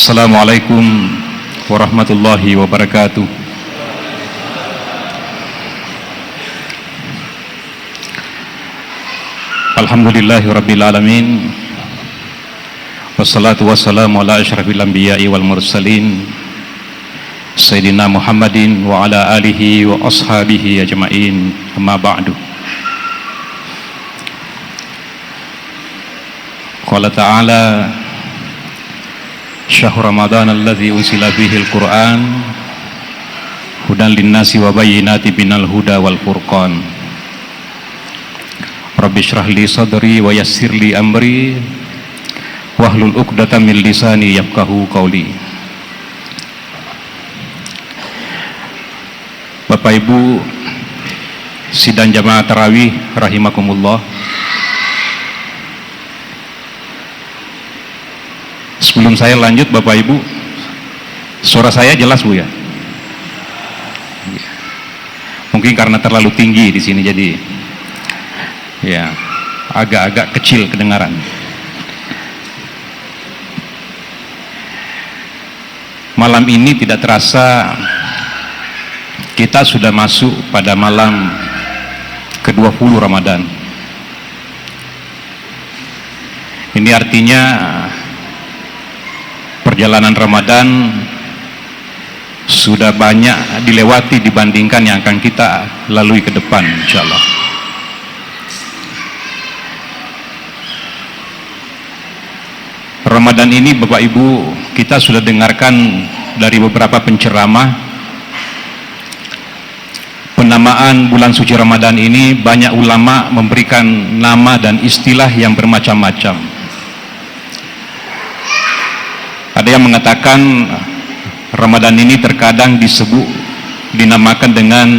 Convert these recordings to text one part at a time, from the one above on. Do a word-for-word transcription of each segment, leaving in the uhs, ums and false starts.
Assalamualaikum warahmatullahi wabarakatuh. Alhamdulillahi rabbil alamin. Wassalatu wassalamu ala asyrafil anbiya'i wal mursalin, Sayyidina Muhammadin wa ala alihi wa ashabihi ajma'in. Amma ba'du. Qala ta'ala, "Syahru Ramadan alladzi unsila fihil Qur'an hudan linnasi wa bayyinati minal huda wal furqan." Rabbi shrah li sadri wa yassir li amri wahlul uqdatam min lisani yafqahu qawli. Bapak Ibu sidang jamaah tarawih rahimakumullah. Sebelum saya lanjut, Bapak Ibu, suara saya jelas, Bu, ya? Mungkin karena terlalu tinggi di sini, jadi, ya, agak-agak kecil kedengaran. Malam ini tidak terasa kita sudah masuk pada malam kedua puluh Ramadan. Ini artinya perjalanan Ramadan sudah banyak dilewati dibandingkan yang akan kita lalui ke depan, insyaallah. Ramadan ini, Bapak Ibu, kita sudah dengarkan dari beberapa penceramah, penamaan bulan suci Ramadan ini, banyak ulama memberikan nama dan istilah yang bermacam-macam. Ada yang mengatakan Ramadan ini terkadang disebut, dinamakan dengan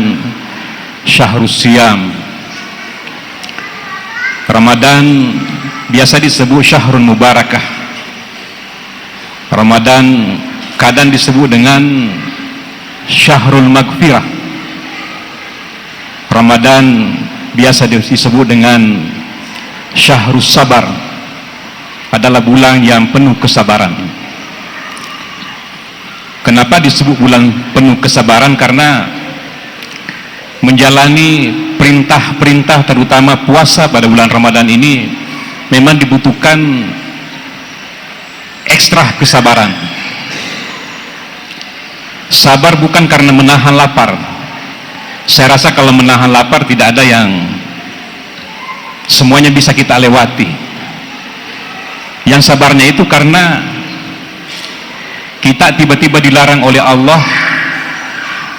syahrus siyam. Ramadan biasa disebut syahrul mubarakah. Ramadan kadang disebut dengan syahrul magfirah. Ramadan biasa disebut dengan syahrus sabar, adalah bulan yang penuh kesabaran. Kenapa disebut bulan penuh kesabaran? Karena menjalani perintah-perintah, terutama puasa pada bulan Ramadan ini, memang dibutuhkan ekstra kesabaran. Sabar bukan karena menahan lapar. Saya rasa kalau menahan lapar tidak ada yang, semuanya bisa kita lewati. Yang sabarnya itu karena kita tiba-tiba dilarang oleh Allah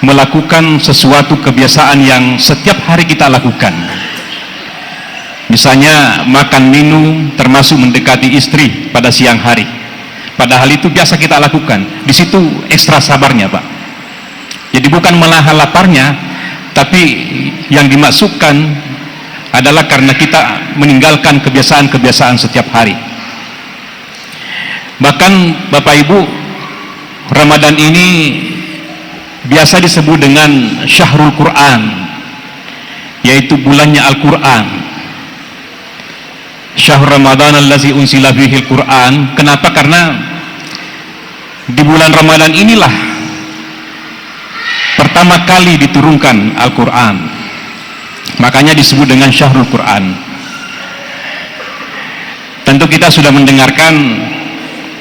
melakukan sesuatu kebiasaan yang setiap hari kita lakukan. Misalnya makan minum, termasuk mendekati istri pada siang hari. Padahal itu biasa kita lakukan. Di situ ekstra sabarnya, Pak. Jadi bukan menahan laparnya, tapi yang dimaksudkan adalah karena kita meninggalkan kebiasaan-kebiasaan setiap hari. Bahkan, Bapak Ibu, Ramadan ini biasa disebut dengan syahrul Quran, yaitu bulannya Al-Quran. Syahrul Ramadan allazi unsila fihil Quran. Kenapa? Karena di bulan Ramadan inilah pertama kali diturunkan Al-Quran. Makanya disebut dengan syahrul Quran. Tentu kita sudah mendengarkan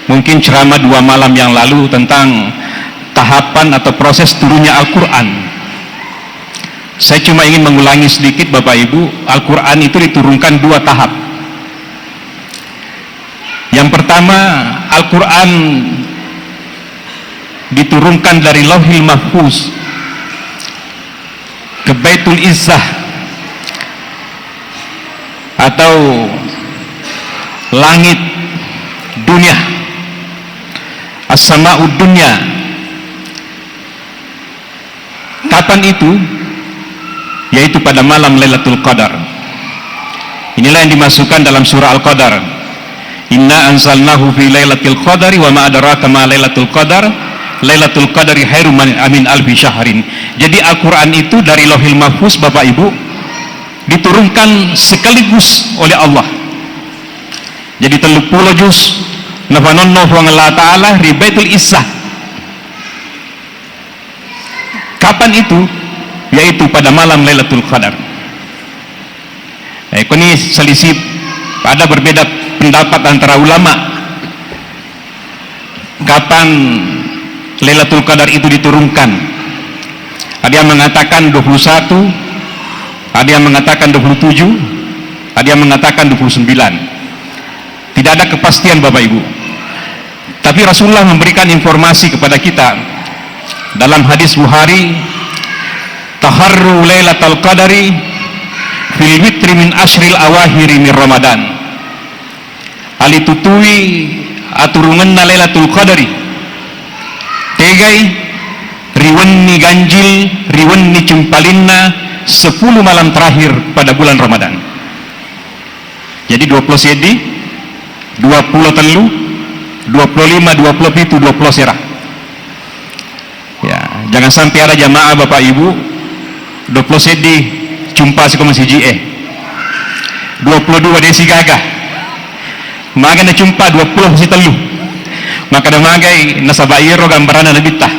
mungkin ceramah dua malam yang lalu tentang tahapan atau proses turunnya Al-Quran. Saya cuma ingin mengulangi sedikit, Bapak Ibu, Al-Quran itu diturunkan dua tahap. Yang pertama, Al-Quran diturunkan dari Lauhil Mahfuz ke Baitul Izzah atau langit dunia, as-sama'ud dunya. Kapan itu? Yaitu pada malam Lailatul Qadar. Inilah yang dimasukkan dalam surah Al-Qadar. "Inna anzalnahu fi lailatul qadari wa ma adraka ma lailatul qadar. Lailatul qadari khairum min, min alfi syahrin." Jadi Al-Quran itu dari Lauhil Mahfuz, Bapak Ibu, diturunkan sekaligus oleh Allah. Jadi tellu pulo juz, nafanonno Puang Allah Ta'ala ri Baitul Izzah. Kapan itu? Yaitu pada malam Lailatul Qadar. Eh, koni selisih, ada berbeda pendapat antara ulama kapan Lailatul Qadar itu diturunkan. Ada yang mengatakan dua puluh satu, ada yang mengatakan dua puluh tujuh, ada yang mengatakan dua puluh sembilan. Tidak ada kepastian, Bapak Ibu. Tapi Rasulullah memberikan informasi kepada kita dalam hadis Bukhari, "Taharru lailatal qadari fil witri min asyril awakhiri min Ramadan." Alitutui aturungenna Lailatul Qadari. Tegai ri wenni ganjil, ri wenni cumpalinna sepuluh malam terakhir pada bulan Ramadan. Jadi, dua puluh seddi, dua puluh tellu, dua puluh lima, dua puluh pitu, dua puluh sera. Ya, jangan sampai ada jamaah Bapak Ibu, dua puluh seddi cumpa siko masiji e. Dua puluh dua de sigaga. Maga na cumpa dua puluh sitellu. Maka da magai nasaba iyaro gambaranna Nabitta.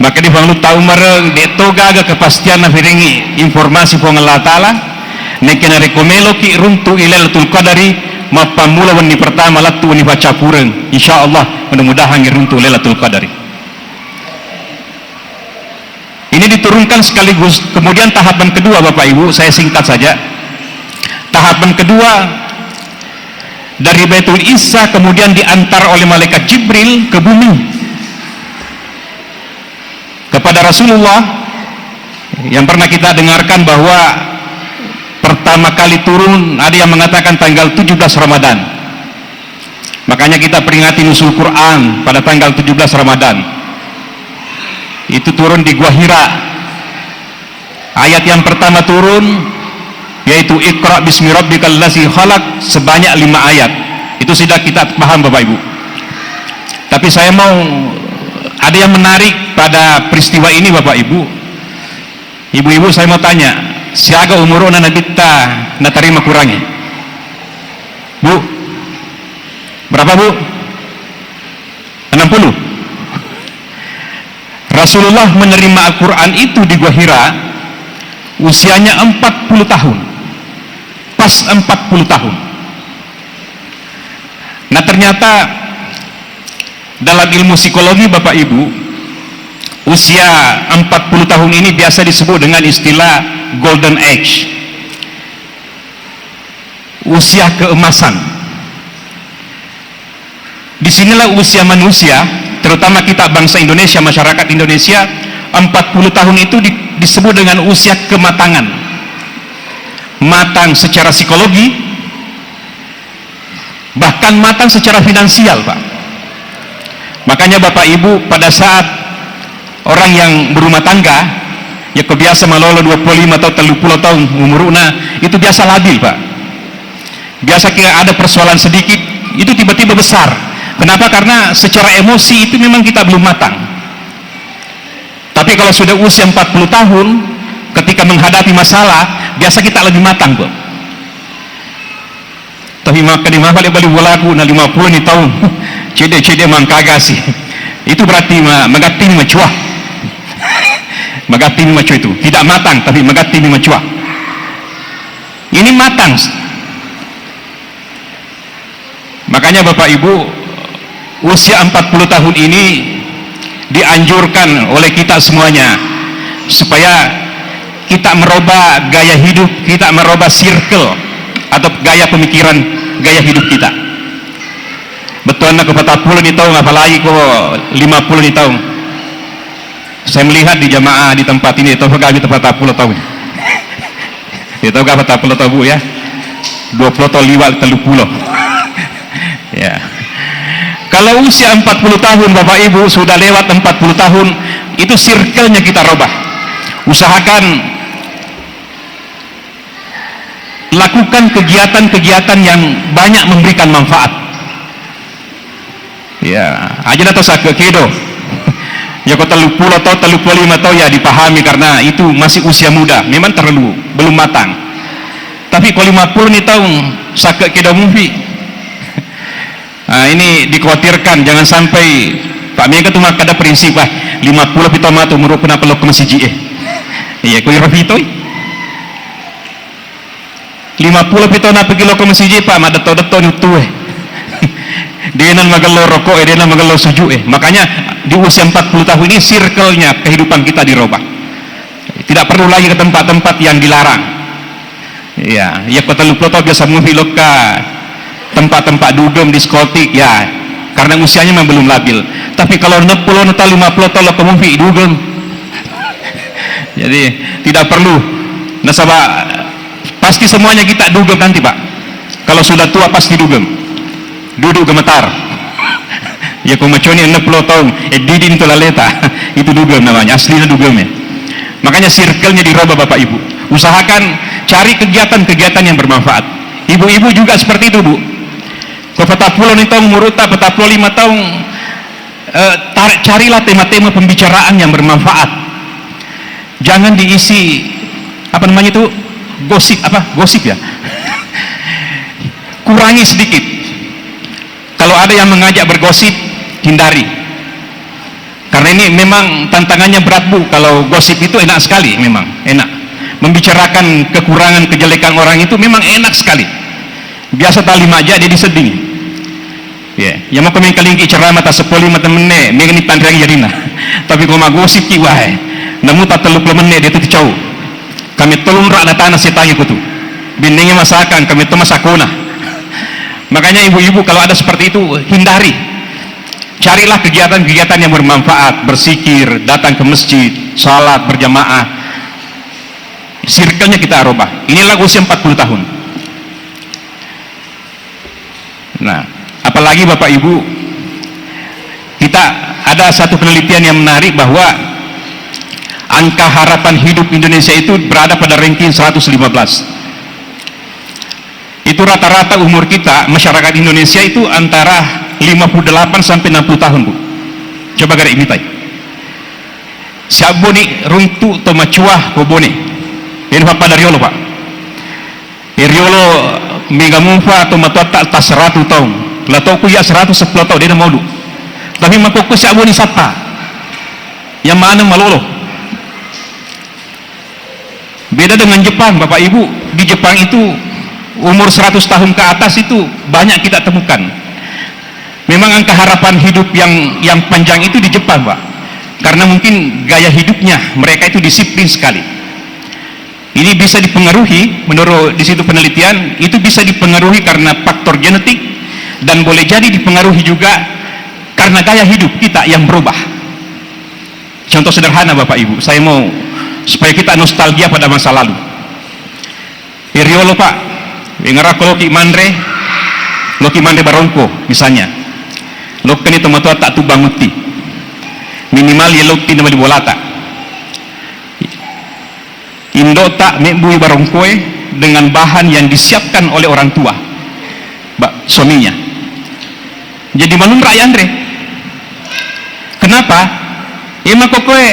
Maka di Puang Lutta Umar, de to gaga kepastian nafiringi informasi Puang Allah Ta'ala, nekke narekko meloki runtu i Lailatul Qadari, mappammula wenni pertama lettu wenni paccapureng. Insya Allah, mudah-mudahan runtu Lailatul Qadari. Ini diturunkan sekaligus, kemudian tahapan kedua, Bapak Ibu, saya singkat saja. Tahapan kedua, dari Baitul Izza kemudian diantar oleh malaikat Jibril ke bumi. Kepada Rasulullah, yang pernah kita dengarkan bahwa pertama kali turun, ada yang mengatakan tanggal tujuh belas Ramadan. Makanya kita peringati Nuzul Quran pada tanggal tujuh belas Ramadan. Itu turun di Gua Hira. Ayat yang pertama turun yaitu Iqra bismi rabbikal ladzi khalaq, sebanyak lima ayat. Itu sudah kita paham, Bapak Ibu. Tapi saya mau, ada yang menarik pada peristiwa ini, Bapak Ibu. Ibu-ibu, saya mau tanya, siaga umuru'na Nabitta natarima Kurangnge? Bu, berapa, Bu? Enam puluh. Rasulullah menerima Al-Quran itu di Gua Hira, usianya empat puluh tahun. Pas empat puluh tahun. Nah, ternyata dalam ilmu psikologi, Bapak Ibu, usia empat puluh tahun ini biasa disebut dengan istilah golden age, usia keemasan. Di sinilah usia manusia, terutama kita bangsa Indonesia, masyarakat Indonesia, empat puluh tahun itu di-, disebut dengan usia kematangan. Matang secara psikologi, bahkan matang secara finansial, Pak. Makanya, Bapak Ibu, pada saat orang yang berumah tangga, ya, kebiasa malolo dua puluh lima atau tellu puluh tahun umurna, itu biasa labil, Pak. Biasa kayak ada persoalan sedikit, itu tiba-tiba besar. Kenapa? Karena secara emosi itu memang kita belum matang. Tapi kalau sudah usia empat puluh tahun, ketika menghadapi masalah, biasa kita lebih matang, Bu. Tapi maka di mafale bali bolaku na lima puluh ni taung. Cede-cede mangkaga sih. Itu berarti ma-, magatti ni macua. Magatti ni macua itu. Tidak matang, tapi magatti ni macua. Ini matang. Makanya, Bapak Ibu, usia empat puluh tahun ini dianjurkan oleh kita semuanya supaya kita merubah gaya hidup, kita merubah circle atau gaya pemikiran, gaya hidup kita. Bettuanna ko patappulo ni taung, apalagi ko lima puluh ni taung. Saya melihat di jamaah di tempat ini, itu gawe patappulo taung. Itu gawe patappulo taung, Bu, ya. Dua puluh tahun liwat tellu puluh. Ya. Kalau usia empat puluh tahun, Bapak Ibu, sudah lewat empat puluh tahun, itu circle-nya kita rubah. Usahakan lakukan kegiatan-kegiatan yang banyak memberikan manfaat. Ya, aja na to sakke kedo. Ya, ko tellu puluh atau tellu puluh lima tahun, ya, dipahami karena itu masih usia muda, memang terlalu belum matang. Tapi ko lima puluh ni taung sakke kedo mufi. Ah, ini dikhawatirkan, jangan sampai, Pak, mega tu makkeda prinsip, "Ah, lima pulo pi taung matu umuru, kenapa lo ke masiji e?" Iya, ko iro pitoi. Lima pulo pi taung nappi lo ke masiji, Pak, madetto-detto ni uttu e. Dena magello rokok e, dena magello suju e. Makanya di usia empat puluh tahun ini circle-nya kehidupan kita dirubah. Tidak perlu lagi ke tempat-tempat yang dilarang. Iya, iya, ko tellu pulo taung biasa mupi lokka tempat-tempat dugem, diskotik, ya, karena usianya memang belum labil. Tapi kalau enam pulo taung, lima pulo taung lokka mupi dugem. Jadi, tidak perlu. Nasaba, pasti semuanya kita dugem nanti, Pak. Kalau sudah tua, pasti dugem. Duduk gemetar. Ya, ko maconi enam pulo taung, eh, didin tu laleta. Itu dugem namanya, aslinya dugem ya. Makanya circle-nya dirubah, Bapak Ibu. Usahakan cari kegiatan-kegiatan yang bermanfaat. Ibu-ibu juga seperti itu, Bu. Ko patang pulo ni taung umurutta, patang pulo lima taung, eh, tar-, carilah tema-tema pembicaraan yang bermanfaat. Jangan diisi, apa namanya itu, gosip, apa? Gosip ya? Kurangi sedikit. Kalau ada yang mengajak bergosip, hindari. Karena ini memang tantangannya berat, Bu. Kalau gosip itu enak sekali, memang enak. Membicarakan kekurangan, kejelekan orang itu memang enak sekali. Biasa tali maja dia disedding. Ya, ya mau komen kalingki ceramah ta seppulo lima menne, mega ni tanriang jarina. Tapi ko magosip ki, wah, namu ta tellu pulo menne dia tu cau. Kami tolong rak datana setangi kutu. Bennengnya masakan, kami tu masakona. Makanya ibu-ibu kalau ada seperti itu, hindari. Carilah kegiatan-kegiatan yang bermanfaat, berzikir, datang ke masjid, salat berjamaah. Circle-nya kita rubah. Inilah usia empat puluh tahun. Nah, apalagi Bapak Ibu, kita ada satu penelitian yang menarik bahwa angka harapan hidup Indonesia itu berada pada ranking seratus lima belas. Itu rata-rata umur kita, masyarakat Indonesia itu antara lima puluh delapan sampai enam puluh tahun, Bu. Coba garek mitai. Siabboni runtu to macua ko Bone. Ini Pak pada riolo, Pak. Riolo mega mufa to matuatta ta seratu taung. Latoku iya seratu seppulo taung, dena maulu. Tapi makkokko siabboni sappa. Yang mana malolo. Beda dengan Jepang, Bapak Ibu. Di Jepang itu umur seratus tahun ke atas itu banyak kita temukan. Memang angka harapan hidup yang, yang panjang itu di Jepang, Pak. Karena mungkin gaya hidupnya mereka itu disiplin sekali. Ini bisa dipengaruhi, menurut di situ penelitian, itu bisa dipengaruhi karena faktor genetik dan boleh jadi dipengaruhi juga karena gaya hidup kita yang berubah. Contoh sederhana, Bapak Ibu, saya mau supaya kita nostalgia pada masa lalu. Riolo, Pak, engarakko loki manre, loki manre barongko, misalnya. Lokkani tomatoatta tu bangutti. Minimal ya lotti na bali bolata. Indota mebbui barongkoe dengan bahan yang disiapkan oleh orang tua, ba-, suaminya. Jadi malunra yanre. Kenapa? Iya makkokkoe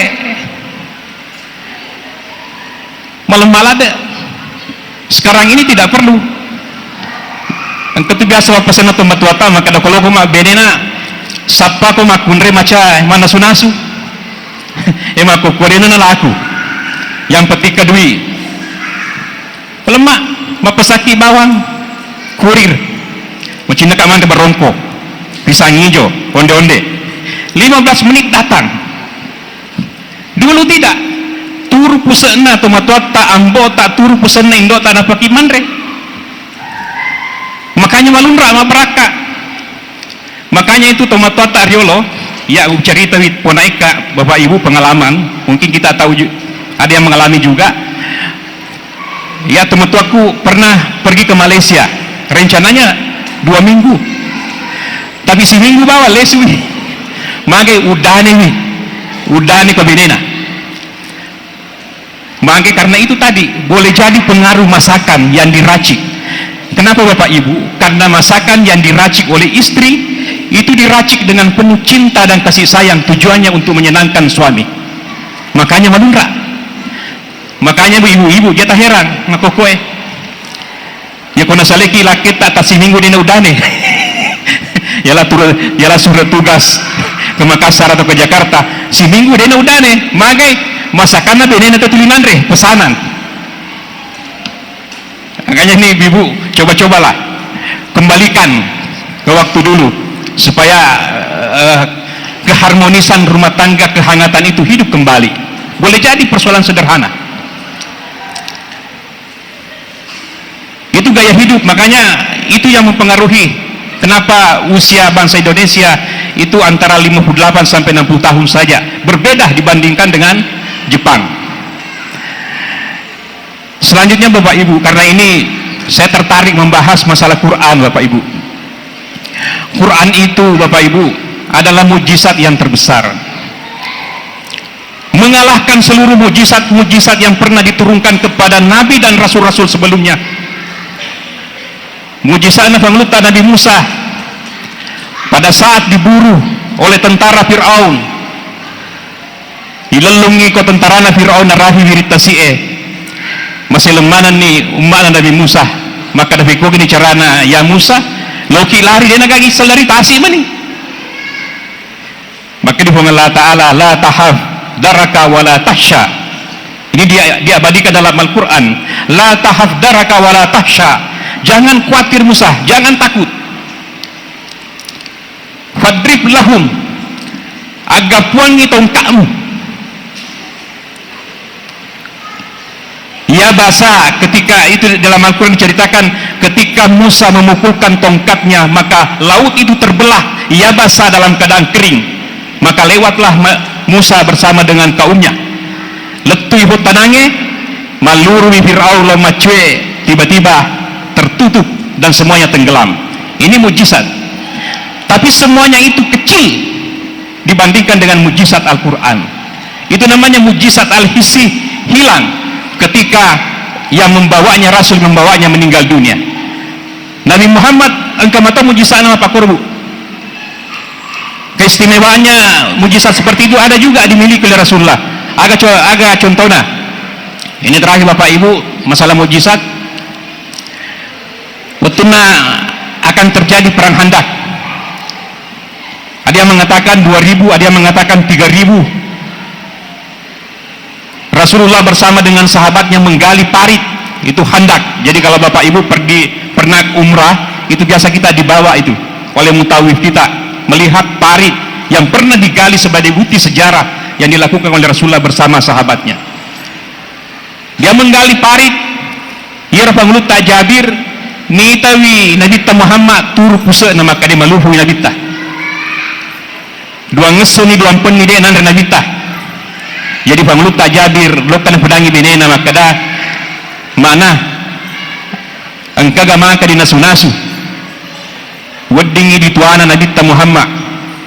malem malade. Sekarang ini tidak perlu. Engka tu biasa mappasenna tomatoatta makkeda, "Ko loko mabbenena, sappako makkunrai maca mannasu-nasu." Eh, makkokkoe dena nalaku. Yang penting kedui. Lemma, mappesakki bawang, kurir. Macinnaka manre barongko, pisang ijo, onde-onde. Lima belas menit datang. Dulu tidak. Turu puse'na tomatoatta, ambo'ta, turu puse'na indo'ta, napaki manre. Makanya malunra, mabbarakka. Makanya itu tomatoatta riolo, ya, ucaritawi ponaekka, Bapak Ibu, pengalaman, mungkin kita tahu ju-, ada yang mengalami juga. Ya, tomatoakku pernah pergi ke Malaysia, rencananya dua minggu, tapi siminggu bawang lesui. Magai uddane wi, uddane ko benena. Maka karena itu tadi, boleh jadi pengaruh masakan yang diracik. Kenapa, Bapak Ibu? Karena masakan yang diracik oleh istri itu diracik dengan penuh cinta dan kasih sayang, tujuannya untuk menyenangkan suami. Makanya malunra. Makanya, Bu, ibu-ibu, jata herang, makkokkoe. Ya, ko nasaleki lakketta tassiminggu dena uddane. Yala tur-, yala surat tugas ke Makassar atau ke Jakarta, siminggu dena udane, magai masakanna benena tuli nanre, pesanan. Makanya ini ibu, coba-cobalah kembalikan ke waktu dulu supaya, eh, keharmonisan rumah tangga, kehangatan itu hidup kembali. Boleh jadi persoalan sederhana. Itu gaya hidup, makanya itu yang mempengaruhi kenapa usia bangsa Indonesia itu antara lima puluh delapan sampai enam puluh tahun saja, berbeda dibandingkan dengan Jepang. Selanjutnya, Bapak Ibu, karena ini saya tertarik membahas masalah Quran, Bapak Ibu. Quran itu, Bapak Ibu, adalah mujizat yang terbesar. Mengalahkan seluruh mujizat-mujizat yang pernah diturunkan kepada nabi dan rasul-rasul sebelumnya. Mujizatna Pangulutta Nabi Musa pada saat diburu oleh tentara Firaun. Ilellungngi ko tentarana Firaun narahi wiring tasi'e. Maseleng manenni umma'na Nabi Musa. Makkeda, "Fekkogi ni carana, ya Musa? Loki lari, de' nagagi sellari tasi' mani." Makkeda Puang Allah Ta'ala, "La tahaf daraka wa la tahsya." Ini dia, diabadikan dalam Al-Quran. "La tahaf daraka wa la tahsya." Jangan khawatir Musa, jangan takut. "Fadrib lahum." Aggapuangngi tongka'mu. Yabasa, ketika itu dalam Al-Quran diceritakan, ketika Musa memukulkan tongkatnya, maka laut itu terbelah, yabasa, dalam keadaan kering. Maka lewatlah ma-, Musa bersama dengan kaumnya. Lettui pottanangnge, mallurumi Firaun lao maccue, tiba-tiba tertutup dan semuanya tenggelam. Ini mujizat. Tapi semuanya itu kecil dibandingkan dengan mujizat Al-Quran. Itu namanya mujizat al-hissi, hilang ketika yang membawanya, Rasul membawanya meninggal dunia. Nabi Muhammad engka mata mujizatna mappakkoro, Bu. Keistimewaannya, mujizat seperti itu ada juga dimiliki oleh Rasulullah. Aga co-, aga contohna? Ini terakhir, Bapak Ibu, masalah mujizat. Wettunna akan terjadi perang Khandaq. Ada yang mengatakan dua ribu, ada yang mengatakan tiga ribu. Rasulullah bersama dengan sahabatnya menggali parit, itu Khandaq. Jadi kalau Bapak Ibu pergi, pernah umrah, itu biasa kita dibawa itu oleh mutawif kita melihat parit yang pernah digali sebagai bukti sejarah yang dilakukan oleh Rasulullah bersama sahabatnya. Dia menggali parit, iyaro Pangulutta Jabir nitawi Nabitta Muhammad turu puse'na, makkeda malupui Nabitta. Duangngessomi, duampenni de' nanre Nabitta. Jadi Pangulutta Jabir lokka napedangi benena makkeda, "Mana, engkaga maka dinasu-nasu?" Weddingngi dituana Nabitta Muhammad.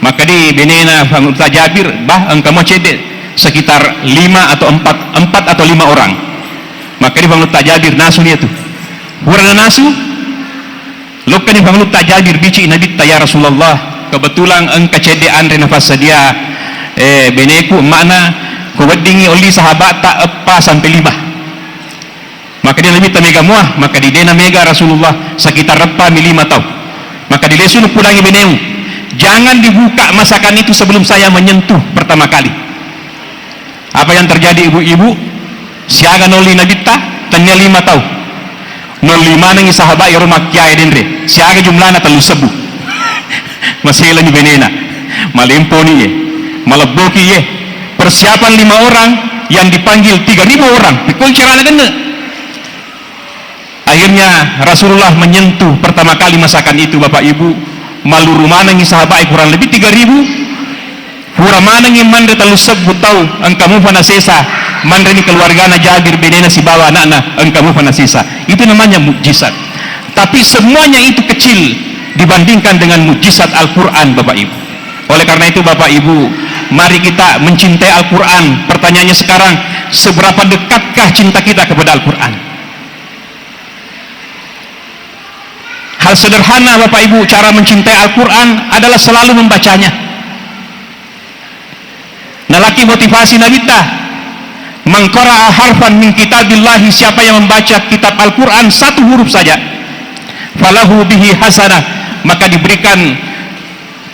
Makkeda benena Pangulutta Jabir, "Bah, engka mo cedde', sekitar lima atau empat, empat atau lima orang." Makkeda Pangulutta Jabir, "Nasuni iyatu." Pura nanasu, lokkani Pangulutta Jabir biciki Nabitta, "Ya Rasulullah, kebetulan engka cedde' anre nafassadia, eh, beneku, emma'na, ko weddingngi olli sahabatta eppa sampai lima." Makkeda Nabitta, "Mega mua?" Makkeda, "De' namega Rasulullah, sekitar eppa mi lima tau." Makkeda, "Lesu nuppudangi benemu. Jangan dibuka masakan itu sebelum saya menyentuh pertama kali." Apa yang terjadi, ibu-ibu? Siaga nolli Nabitta? Tennia lima tau. Nolli manengngi sahabat ero makkiae denre. Siaga jumlana? Tellu sebbu. Maselengi benena. Malemponi ye. Malebboki ye. Persiapan lima orang yang dipanggil tiga ribu orang. Pikkoi carana genne'. Akhirnya Rasulullah menyentuh pertama kali masakan itu, Bapak Ibu. Malluru manengngi sahabat kurang lebih tiga ribu. Pura manengngi manre tellu sebbu tau, engka mupa nasesa. Manreni keluargana Jabir, benena sibawa anakna, engka mupa nasesa. Itu namanya mukjizat. Tapi semuanya itu kecil dibandingkan dengan mukjizat Al-Quran, Bapak Ibu. Oleh karena itu, Bapak Ibu, mari kita mencintai Al-Quran. Pertanyaannya sekarang, seberapa dekatkah cinta kita kepada Al-Quran? Hal sederhana, Bapak Ibu, cara mencintai Al-Quran adalah selalu membacanya. Nalaki motivasi Nabitta, "Man qara'a harfan min kitabillahi," siapa yang membaca kitab Al-Quran satu huruf saja, "falahu bihi hasanah," maka diberikan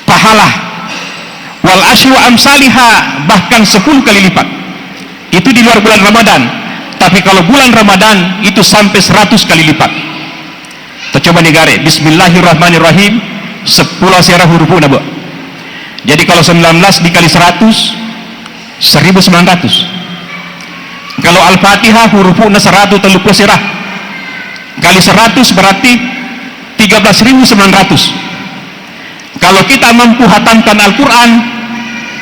pahala. Wal asyru amsaliha, bahkan sepuluh kali lipat. Itu di luar bulan Ramadan. Tapi kalau bulan Ramadan, itu sampai seratus kali lipat. Kita coba negare, Bismillahirrahmanirrahim, sepuluh asera hurupu'na, Bu. Jadi kalau sembilan belas dikali seratus, seribu sembilan ratus. Kalau Al-Fatihah hurupu'na seratus tellu puluh asera, kali seratus berarti tiga belas ribu sembilan ratus. Kalau kita mampu hatamkan Al-Quran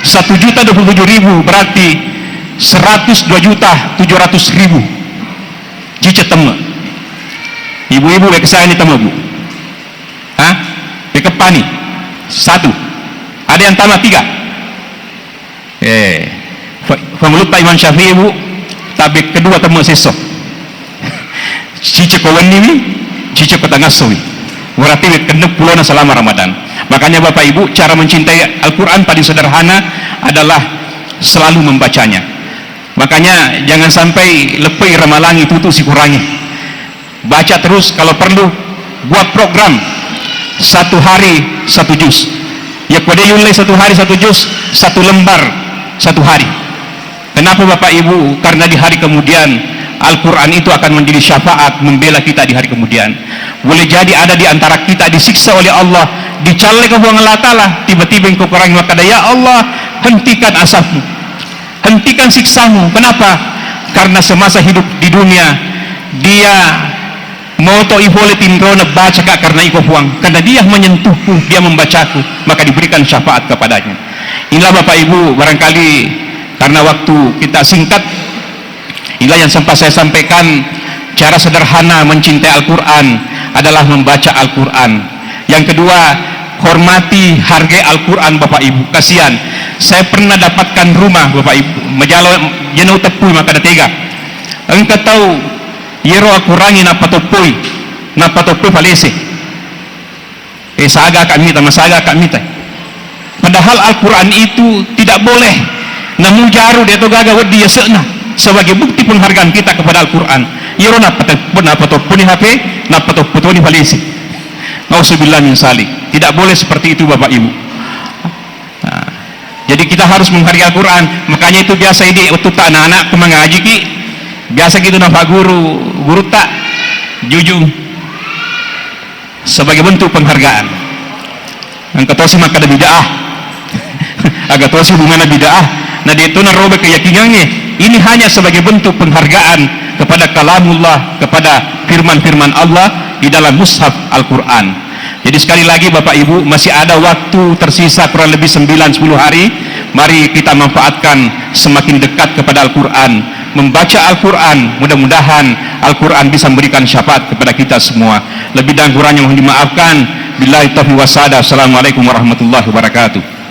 satu juta dua puluh tujuh ribu, berarti seratus dua juta tujuh ratus ribu. Cicek temme. Ibu-ibu, weksa ini temme, Bu. Hah? Wekepani. Satu. Ada yang tambah tiga. Eh, fa-, famulutta Imam Syafi'i, Bu, tabe kedua temme sesso. Cicek ko wenniwi, cicek ko tangassowi. Berarti wekkenna pulona selama Ramadan. Makanya Bapak Ibu, cara mencintai Al-Quran paling sederhana adalah selalu membacanya. Makanya jangan sampai lepai Ramalangi tutu sikurangi. Baca terus, kalau perlu buat program satu hari satu juz. Ya, kode yulle satu hari satu juz, satu lembar satu hari. Kenapa, Bapak Ibu? Karena di hari kemudian Al-Quran itu akan menjadi syafaat membela kita di hari kemudian. Boleh jadi ada di antara kita disiksa oleh Allah, dicallekeng Puang Allah Ta'ala, tiba-tiba engkau kurangi, maka, "Ya Allah, hentikan azabmu, hentikan siksamu." Kenapa? Karena semasa hidup di dunia, dia moto'i pole tinrona, "Bacaka karena iko Puang, karena dia menyentuhku, dia membacaku, maka diberikan syafaat kepadanya." Inilah Bapak Ibu, barangkali karena waktu kita singkat, inilah yang sempat saya sampaikan, cara sederhana mencintai Al-Quran adalah membaca Al-Quran. Yang kedua, hormati, hargai Al-Quran, Bapak Ibu. Kasihan, saya pernah dapatkan rumah, Bapak Ibu, majalo, jena uteppui, maka ada tega. Engka tau, iyaro Al-Qurangnge nappatoppoi, nappatoppoi falese. Eh, saga ka mita, masaga ka mita. Padahal Al-Quran itu tidak boleh namujaru, de to gaga wedding yase'na, sebagai bukti penghargaan kita kepada Al-Quran. Iyaro nappate-, nappatopponi H P, nappatopponi falese. Nauzubillah min zalik. Tidak boleh seperti itu, Bapak Ibu. Nah, jadi kita harus menghargai Al-Quran. Makanya itu biasa idi, waktu ta anak-anak ku mangajiki, biasa gitu napa guru, guru ta jujung sebagai bentuk penghargaan. Engka tosi makkeda bid'ah. Aga tosi hubunganna bid'ah. Na de to naroba keyakinangnge. Ini hanya sebagai bentuk penghargaan kepada kalamullah, kepada firman-firman Allah di dalam mushaf Al-Quran. Jadi sekali lagi Bapak Ibu, masih ada waktu tersisa kurang lebih sembilan sepuluh hari. Mari kita manfaatkan semakin dekat kepada Al-Quran, membaca Al-Quran. Mudah-mudahan Al-Quran bisa memberikan syafaat kepada kita semua. Lebih dan kurangnya mohon dimaafkan. Billahi taufiq wasada. Assalamualaikum warahmatullahi wabarakatuh.